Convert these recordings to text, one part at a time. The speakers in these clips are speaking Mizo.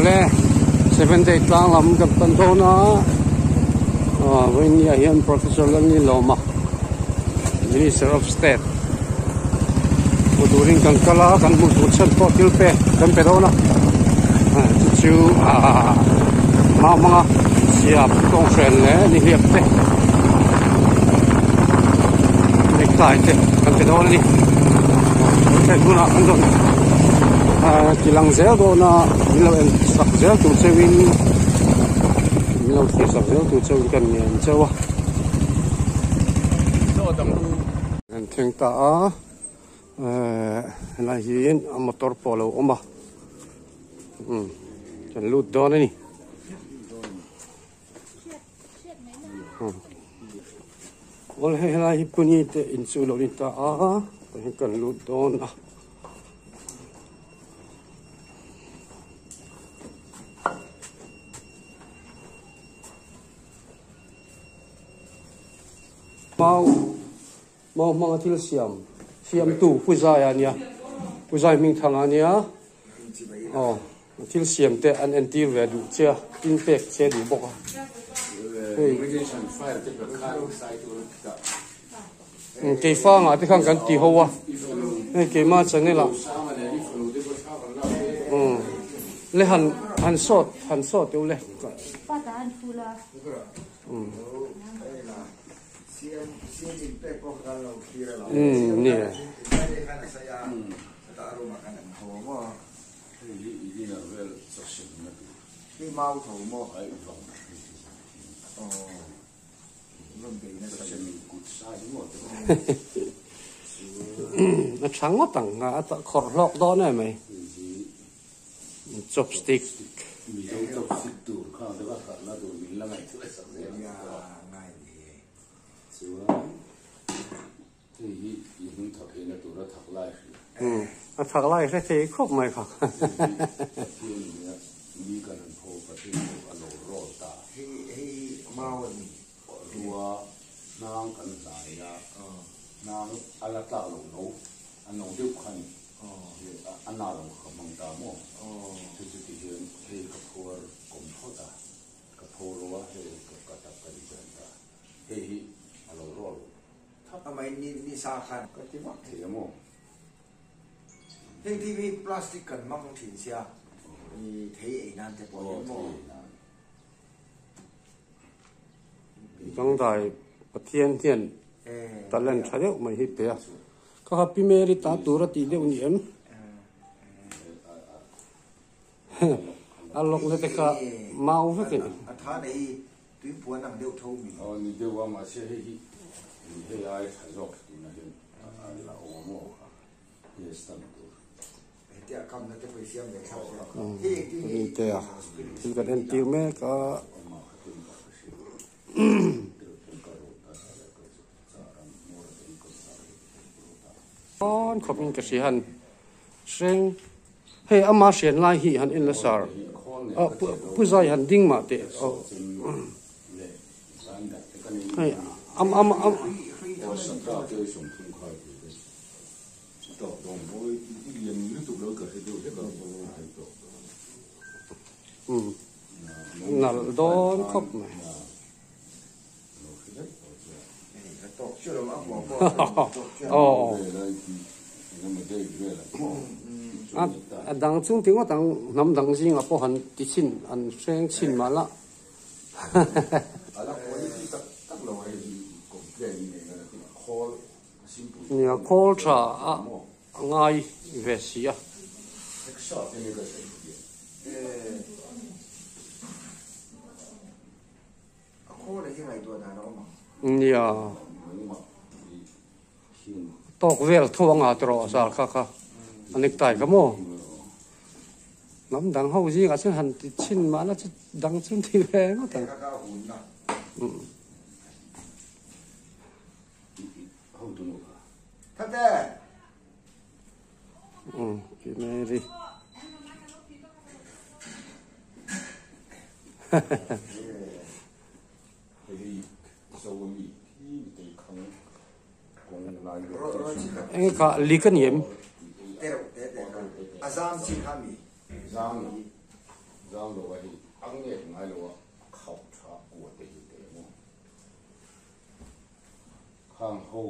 Awle, Seven Day tlang lam kan pan dawn a, vawiin ah hian Professor Lalnilawma, Minister of State hmu turin kan kal a, kan hmuh tur chhan pawh thil pek kan pe dawn a, chu chu ahh hma hmanga siam kawnghren leh nihliap te necktie te kan pe dawn a ni kan thlen hunah kan rawn ahh ti lang zel dawn a min lo en sak zel tur cheuhin min lo thlir sak zel tur cheuhin kan ngen cheu a. Kan thleng ta a ehh helai hi a motor pawh a lo awm a umm kan lut dawn a ni aw hei helai hi puni te in chu lo ni ta a tah hian kan lut dawn a. Mau mau hmanga thil siam siamtu Pu Zaia a nia Pu Zai Hmingthanga a nia aw thil siam te an entir ve duh che a tin pek che duh bawk a hei keifangah te khan kan ti ho a hei keima channel ah le han han sawt han sawt deuh le. Umm ni e. A tha ngawt ang a khawrh hlawk dawn em mai. Chopstick. Mizo chopstick tur kha ang te kha hralhna tur min la ngaihtuah sak zel ang chu a. Chuan hei hi i hnung thak theihna tura thak lai hria. Umm a thak lai hre thei khawp mai kha. Hei hi Pathian nia mi kan han pho Pathian pawh a lo rawl ta. Hei hei mau a ni. Rua hnang kan hlai a, hnang a la tlak lo no a no deuh kha a ni. A na lo ka hmang ta maw? Chu chu ti hian hei ka phuar kawm phawt a, ka pho ro a, hei ka cut a ka design ta. Hei hi a lo roll thap. Amah in ni sa khan. Ka ti vak thei a maw? Heng thil hi plastic kan hmang thin sia, thei ei nan te pawh hian maw? Aw, thei ei nan. Dangdai Pathian hian talent tha deuh mai hi pe a. Ka Happy Mary ta tur a tih deuh ni em? A lawk na te kha mau vek a ni. A tha nei tui puan ang deuh tho mi. Aw ni deuh a mahse hei hi hei ai tha zawk tuna hian a la awm aw kha he stand tur. Hetia kam na te pawh i siam ve thlap sia. Hei engtin nge i Rintea thil kan entir mek a. Pawn khawp in ka hria han hreng hei ama hrian lai hi han en la sar ah pu zai han ding mah teh aw hei am am am nalh dawn khawp mai. A dang chung ti ngawt ang hnam dang zingah pawh han ti chhin an hreng chhin mah la. Nia khawl tha a ngai ve si a. A khawl hi ngaihtuah dan a awm ang. Nia. Tawk vel tho anga ti rawh sar kha kha a necktie kha maw. Hnam dang ho zingah chuan han ti chhin mah la chu dang chu an ti ve ngawt ang. Kha kha a hun na. Thate. Umm pi Mary. Eng kha lik a ni em? Zam lo a hei a ngek ngai lo a khauh tha kua te hi te emaw khang ho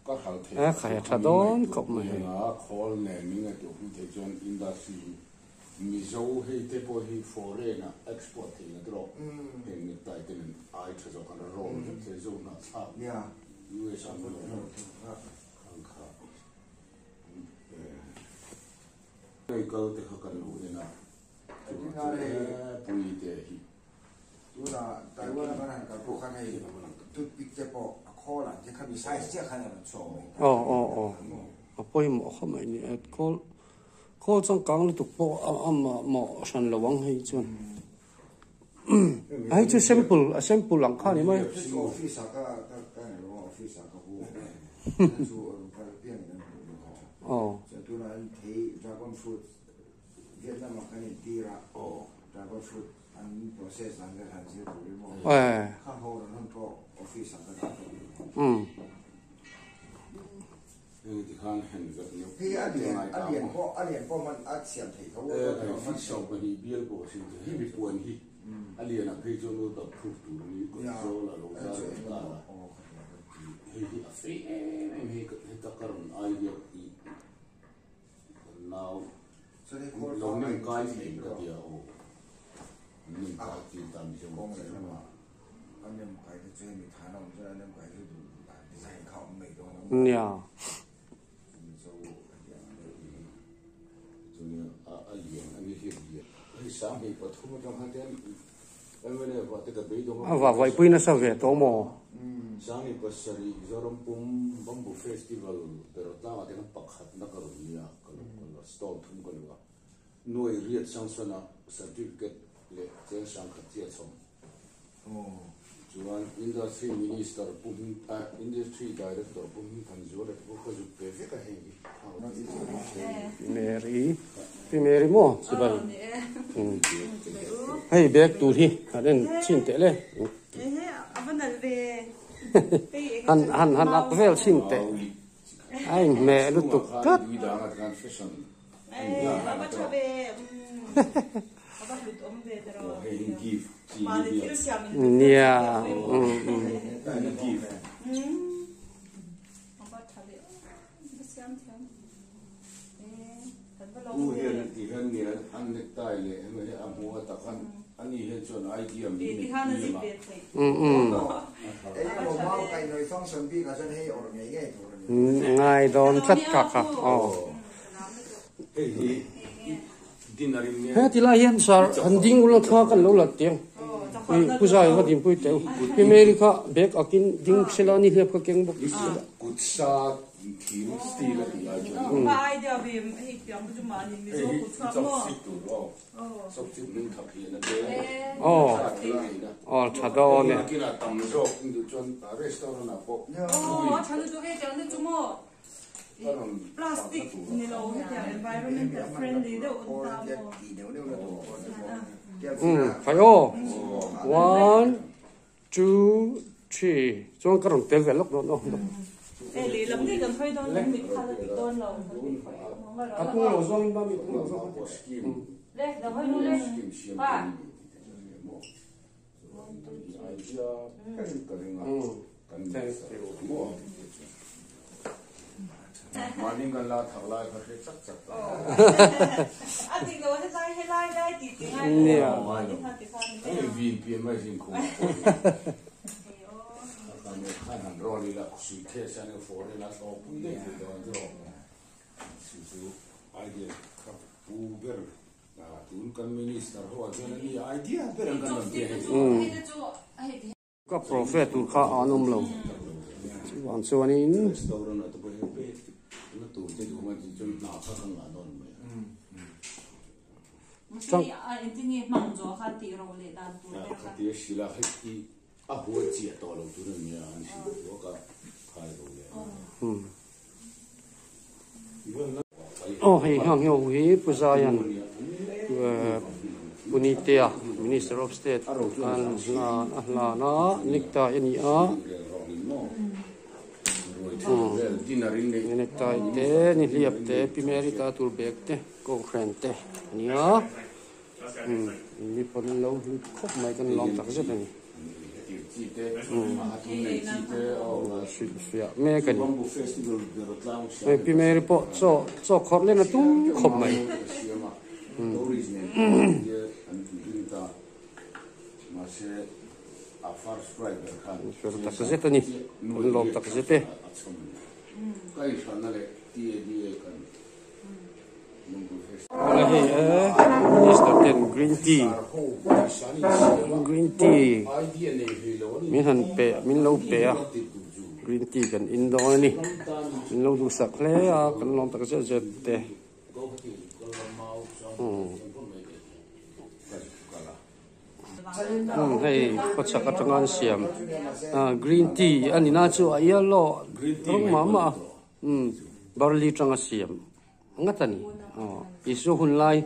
ka hral thei Eh, khai a tha dawn khawp mai hei. A khawl nen min ngaihtuah pui thei chuan industry hi Mizo hei te pawh hi foreign ah export thei na tawh heng necktie te nen ai tha zawk an roll vek thei zo hnah thlak US ah pawh khang kha Hei kal te kha kan lo en a, chuvang chu pui te hi. Tuna Taiwan a kan han kal pawh khan hei toothpick te pawh a khawl ah te khami size chiah khan a rawn chhuak mai ta. Aw aw aw a pawimawh kha mai ni e khawl khawl changkang lutuk pawh a mamawh hran lo ang hei chuan hei chu sample a sample ang kha ni mai. Office ah ka ka ka ni lo a office ah ka hu chu kal piang in an hmuh duh kha Aw. Chuan tunah an thei dragon fruit Vietnam ah kan intir a dragon fruit an process dan vel han zir tur emaw kha ho rawn hawn pawh office ah ka dah tawh. Heng ti khan hen vek neuh Hei a lian a lian pawh a lian pawh hman a siam theih tho E khai fit sawm pahnih bial pawh a siam theih hemi puan hi a lian ah phei chuan lo dap thluk tur a ni kawt zawl a lo zar leh nghal a hei hi a fei em em hei heta ka rawn idea tih kan nau lo nem kai thei ka tia aw nem kai chin ta mi zawng Kawng leh lamah a nem kai te chu hemi than a awm chuan a nem kai chu duh duh dan design kha a awm mai dawn a maw? Nia. Mizo a ti ang deuh hi. Chuan a lian a ni hliap lian. Hei sanghnih pathum atang khan te MLA vah te ka beidawng a. A vahvaihpui nasa ve tawh maw? Sanghnih pasarih Zoram pum Bamboo Festival Perawtlangah te khan pakhatna ka rawn nia ka lo kal a stall thum ka lo a. Nuai riat Sangsana certificate leh cheng sangkhat chiah chhawm. Chuan Industry Minister Pu Hming Industry Director Pu Hming Thanzuala te pawh ka zuk ve vek a hei hi. Pi Mary, Pi Mary maw chibai. Hei bag tur hi han en chhin teh le. Han han han ak vel chhin teh. A inhmeh lutuk tlat. Nia Ngai dawn tlat ka kha aw. He ti lai hian sir han ding ula thla kan lo la tiang i pu zai va dinpui teh u pi Mary kha bag akin ding sela ni hliap kha keng bawk sela. Aw aw tha dawn e. Khai aw one two three chuan ka rawn tel ve lawk dawn aw. A tung lo zawng in mami tung lo zawng. Nia. Ka prophet tur kha an awm lo chuvang chuanin Aw hei hang hi aw hi Pu Zaian Punitea Minister of State an hlan a hlan a necktie a ni a necktie te nihliap te Pi Mary ta tur bag te kawnghren te a ni a. Mi pawn an lo hlut khawp mai kan lawm tak zet a ni. Hrilh fiah mek a ni. Hei Pi Mary pawh chaw chaw khawrh len a tum khawp mai. Fel tak zet a ni. Kan lawm tak zet e. Awle hei e Minister ten green tea green tea min han pe min lo pe a green tea kan in dawn a ni min lo duhsak hle a kan lawm tak zet zet te umm hei khawchhak atanga an siam green tea a ni na chu a yellow rawng mah mah a. Umm barley tanga siam ngat a ni. Aw Isua hun lai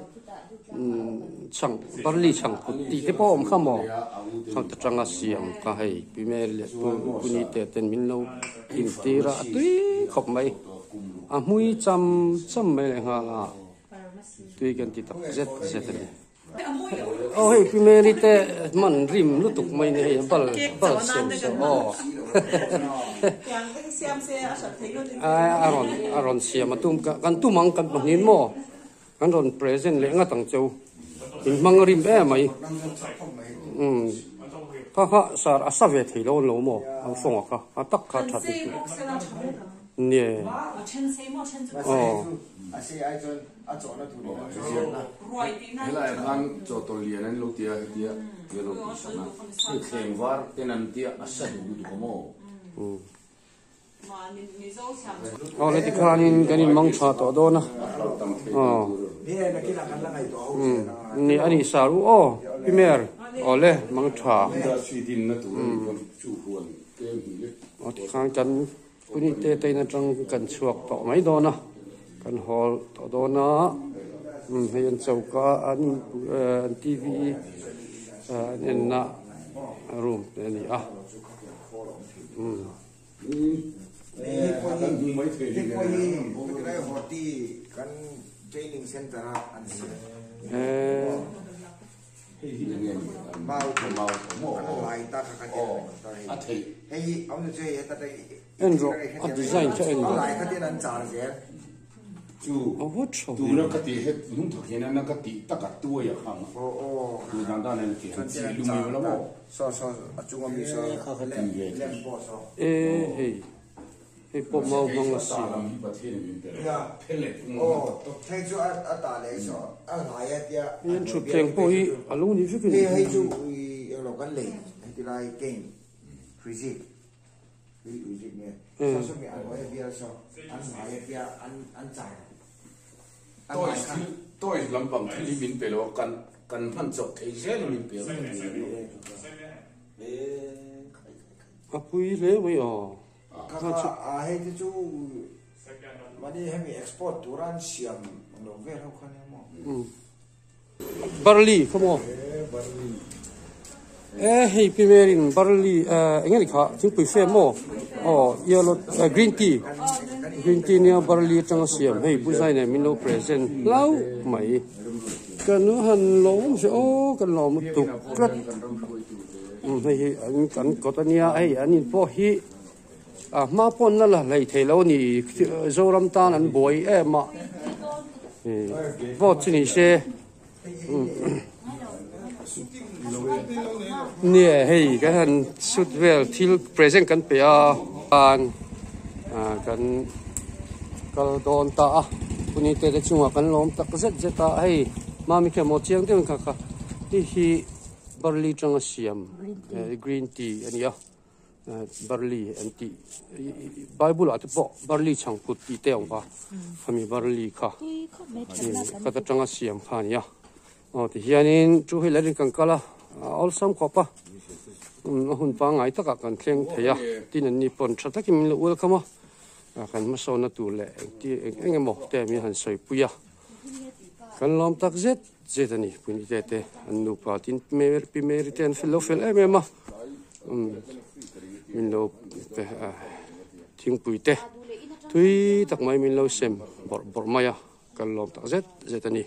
umm chhang barley chhang kut tih te pawh a awm kha maw? Chhang ta tanga siam kha hei Pi Mary leh Pu Pu Nite ten min lo intir a a tui khawp mai. A hmui cham cham mai leh nghal a tui kan ti tak zet zet a ni. Aw hei Pi Mary te man rim lutuk mai ni hei bal bal siam se aw a rawn a rawn siam a tum kan tum ang kan pahnih maw kan rawn present leh ngat ang cheu in hmang rim em mai umm kha kha sar a sa ve thei lo an lo maw ang fawng a kha a tak kha a that lutuk nia aw. Helaiah khan chawhtawlh lian an lo ti a hetia tia lo tih san a, hei thleng var ten an tia a sa duh lutuk a maw? Aw le tikhanin kan in mang tha tawh dawn a aw ni a nih sar u aw Pi Mer aw le mang tha aw tikhan kan Puni te te in atang kan chhuak tawh mai dawn a, kan hawl tawh dawn a, umm hei an choka an an TV an enna room te a ni a, umm. En rawh a design kha en rawh. A va tha ve. E hei hei pawh mau hmang a siam. Hei an thutthleng pawh hi a lo ni vek a ni. Toys lampang thil hi min pe lo a, kan kan hman chawp thei zel a min pe a ka ti lo. A pui hle mai aw. Kha hei te chu mahni hemi export tura an siam lo vel ho kha nia maw. Barley kha maw? E hei Pi Mary-in barley eng nge ni kha thingpui fe maw? Aw yellow green tea green tea nia barley atanga siam hei Pu Zai nen min lo present hlauh mai kan han lawm se aw kan lawm lutuk tlat hei hi an kan kawt ania hei an in pawh hi a hma pawn la la hlei thei lo a ni Zoram tan an buai em a vote chu ni se nia hei kan han sut vel thil present kan pe a an kan kal dawn ta a puni te te chungah kan lawm tak zet zet a hei mami khian maw chiang deuhin kha kha hei hi barley tanga siam green tea a ni a. Barley an tih Bible ah te pawh barley chhang kut tih te a awm kha khami barley kha khat atanga siam kha a ni a aw tihianin chu hei laiin kan kal a a awlsam khawp a a hun pangngai takah kan thleng thei a tin an ni pawn tha takin min lo welcome a kan hmasawnna tur leh engti eng eng emaw te min han sawipui a kan lawm tak zet zet a ni Punite te an nupa tin Pi Mary te an fel lo fel em em a. Min lo pe a thingpui te tui tak mai min lo sem bawrh bawrh mai a kan lawm tak zet zet a ni.